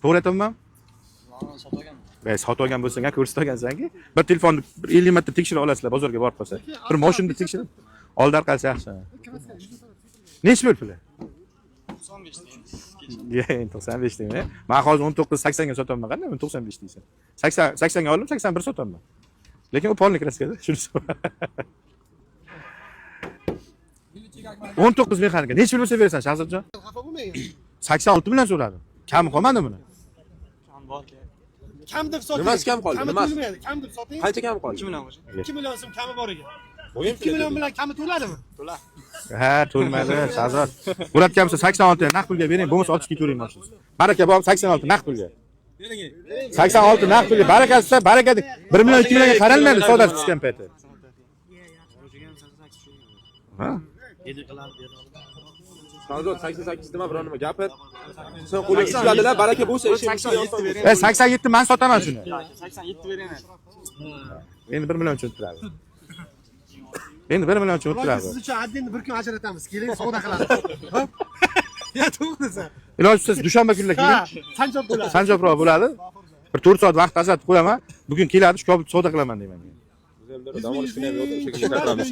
To'g'ri aytyapmanmi? Sotib olganman. Sotib olgan bo'lsang ham ko'rsatib olgansan-ki. Bir telefonni bir 50 marta tekshirib olasizlar bozorga borib qolsa. Bir mashinani tekshirib oldi orqasi yaxshi. Nechi pul puli? 95 deymiz. Endi 95 deyman. Men hozir 19.80 ga sotaman. Qanday buni 95 deysan? 80 80 ga oldim, 81 sotaman. Lekin u polni kraskada, shunisi. 19 mexanika. Nechi pul bo'lsa berasan, Shahzodjon? Xafa bo'lmang. 86 bilan so'radim. Kam qolmadi buni. Kam bor aka. Kam deb soting. Nimasi kam qoldi? Kami Nimasi? to'lmaydi. Kam deb soting. Qancha kam qoldi? 2 million qo'shing. 2 million so'm kami bor ekan. Bo'yim 2 million bilan kami to'ladimi? To'la. Ha, to'lmadi, Shahzod. Bo'larkan bo'lsa 86 naqd pulga bering, bo'lmasa olib chiqib ketavering mashinani. Baraka bor, 86 naqd pulga. 86 naqd pulga. Barakasi, baraka 1 million 2 millionga qaralmaydi savdosi tushgan payti. Ha? Shahzod 88 nima biron nima gapir. Sen qo'ling ishladilar, baraka bo'lsa ishing 87 bering. 87 men sotaman shuni. 87 bering. Endi 1 million uchun turadi. Endi 1 million uchun Ular turadi. siz uchun отдельно bir kun ajratamiz. Keling, savdo qilamiz. Hop. Ya to'g'risi. Iloji bo'lsa dushanba kunlar Ha, keling. Sanjob bo'ladi. Sanjobroq bo'ladi. Bir 4 soat vaqt ajratib qo'yaman. Bugun keladi, shu kobul savdo qilaman deyman. Dam olish kuni ham yo'q, o'sha kunga qaytamiz.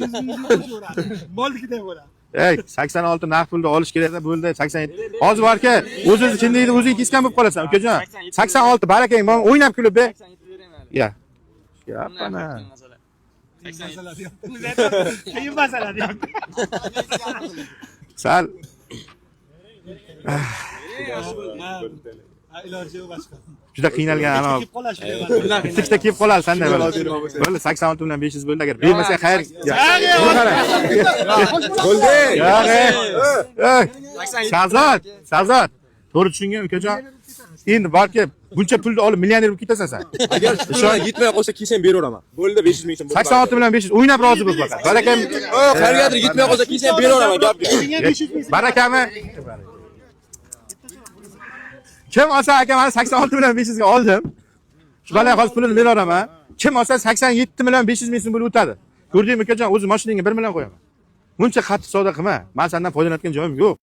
Molnikiday bo'ladi. Ey, 86 naqd pulni olish kerak bo'ldi, 87. Hozir borki, o'zingiz kindikni o'zing kesgan bo'lib qolasan, ukajon. 86 barakang bor, o'ynab kulib be. 87 bering hali. Ya. Yapana. Masala. Qiyin masala deyapti. Qiyin masala deyapti. Sal Ha, iloji yo'q boshqa. juda qiynalgan ana. Kelib qolash. Bitta kelib qoladi sanda. Bo'ldi, 86 bilan 500 bo'ldi. Agar bermasang xayr. Bo'ldi. Yo'q, ey. Shahzod, Shahzod. To'g'ri tushungin ukajon. Endi borki, buncha pulni olib millioner bo'lib ketasan sen. Agar shu puldan yetmay qolsa kelsang beraveraman. Bo'ldi 500 ming so'm. 86 bilan 500 o'ynab rozi bo'l faqat. Barakam O, qayergadir yetmay qolsa kelsang beraveraman, gap yo'q. Barakami? Kim olsa aka mana 86 million 500 ga oldim. Shu bolaga hozir pulini beraveraman. Kim olsa 87 million 500 ming so'm bo'lib o'tadi. Ko'rdingmi ukajon, o'zi mashinangga 1 million qo'yaman. Buncha qattiq savdo qilma. Men sendan foydalanayotgan joyim yo'q.